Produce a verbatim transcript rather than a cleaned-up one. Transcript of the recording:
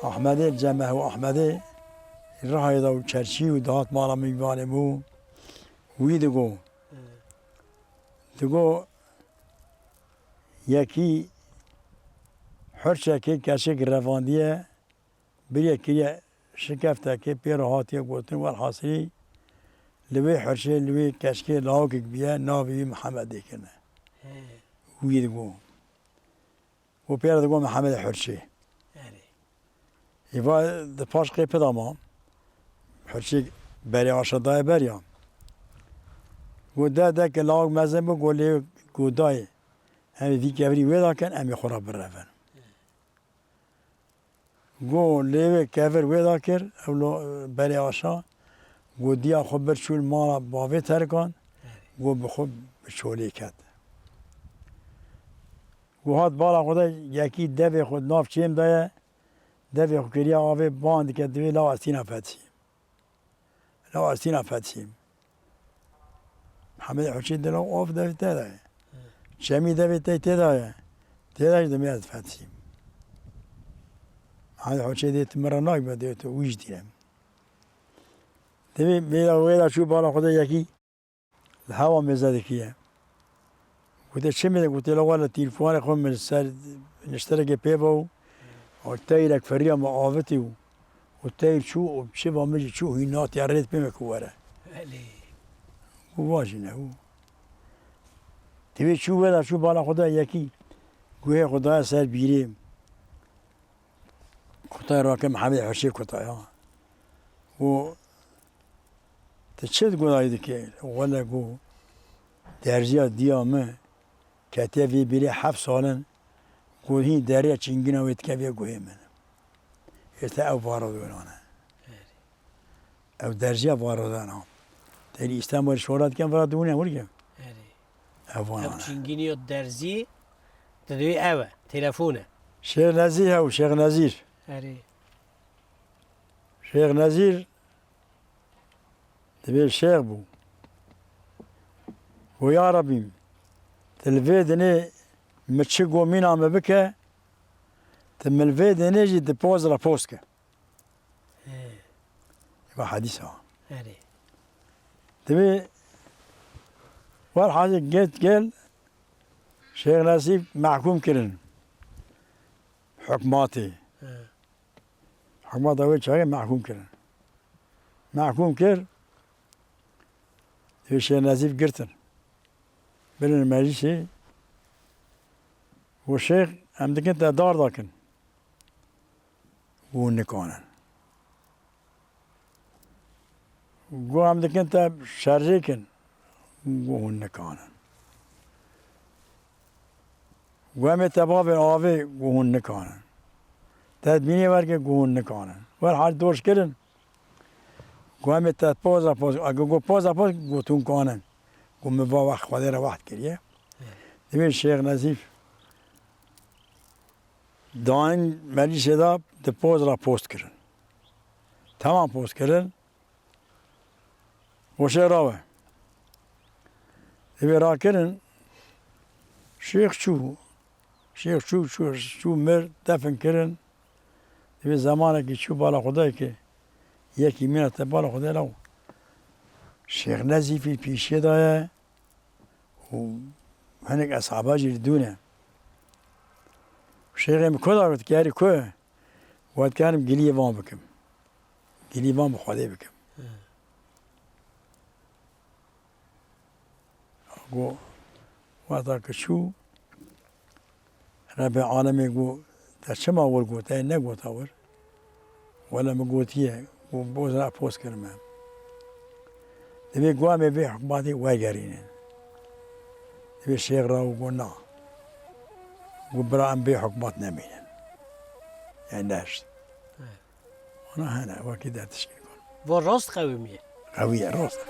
Ahmedê, Cemeh û Ahmedê Rihayê de û çerçî û dihat mala min vanê bû. Wî digo. Digo, yekî hurçekê keçik revandiye, birê kiriye şikeftekê pê re hatiye gotin, welhasilî li wê hurçê, li wê keçikê lawikek biye, navê wî Mihemedê kirine. He. Wî digo. Û pê re digo Mihemedê Hurçê. Erê. Êva di paş qê pida ma. Hurçê berê aşa daye beriya. Got de, de ke lawik mezin bû, got lê got dayê. Em ê vî kevirî wê dakin, em ê xwe re birevin. Got lê wê kevir wê dakir, ew lo, berê aşa. Got diya xwe bir çû li mala bavê terikan. Got bi xwe bi çolê ket. Got hat bala xwe de yekî devê xwe di nav çêm de ye. Devê xwe kiriye avê ban dike divê law ez tîna fetî. Law ez tîna fetîm. Hemê Hurçê dilo of devê te de ye. Çemî devê te tê de ye. Tê de jî dimê ez fetîm. Hemê Hurçê dê tu min re naybe dê tu wî jî dîne. Divê bêla wê de çû bala xwe de yekî li hewa mêze dikiye. Gote çi min? Gote la wele tîlkuanê xwe min ser nişterekê pê ve û teyrek feriya min avitî û, û teyr çû û çiva min jî çû hîn natiya rêt pê me ku were. Belê. Û vajîne û. Divê çû wê de çû bala xwe de yekî guhê xwe daye ser bîrê. Kutay rake Mihemedê Hurçê kutaya. Û tu çi di guhê dike? Wele got derziya diya min ketiye vê bîrê heft sal in, got hîn deriya çingîna wê dike vê guhê min. Êsta ew varo dona ne. Ew derziya varo dona. Te li Îstanbulê şora dikin vara dûne wurge. Erê. Ev vana. Ev çingîniya derzî, tu dibê ev e, telefon e. Şêx Nezîr hew, Şêx Nezîr. Erê. Şêx Nezîr dibê şêx bû. Û ya Rebî, tu li vê dinê mi çi go mîna min bike, tu min li vê dinê jî di poz re poz ke. He. Eva hedîsa. Erê. Divê welhazir get gel Şêx Nesîf mehkûm kirin. Hukmatê. He. Hukmata wê çaxê mehkûm kirin. Mehkûm kir. Divê Şêx Nesîf girtin. Birin meclisê. Û şêx em dikin te dar dakin. Got hûn nikanin. Got em dikin te şerjê kin. Got hûn nikanin. Got em ê te bavên avê, got hûn nikanin. Te dibînê werke, got hûn nikanin. Wer hal doş kirin. Got em ê te poza poz, ego got poza poz, got hûn kanin. Got min va wext Xwedê re wext kiriye. Divê Şêx Nezîf Dayîn meclîsê de di poz re post kirin. Temam post kirin. Goşê rawe. Divê rakirin. Şêx çû. Şêx çû, çû, çû mir, defin kirin. Divê zemanekî çû bala Xwedayê ki yekî mîna te bala Xwedê law. Şêx Nezîfî pîşê daye. û hinek eshaba jî li dû ne. Şêxê min ku da got, kerî ku? Got, karim giliyê van bikim. Gilî van bi Xwedê bikim. He. Got, wexta ki çû, Rebê alemê got, te çima wir got, te negota wir? Wele min gotiye, got, boza poz kirime. Divê got em ê vê hikmatê wergerînin. Divê şêx ra û got, na. Got, bira em bê hikmat nemînin. Yani neşt. Evet. Ona hene, wekî de tişkî kon. Va rast qewimiye. Qewiye, rast.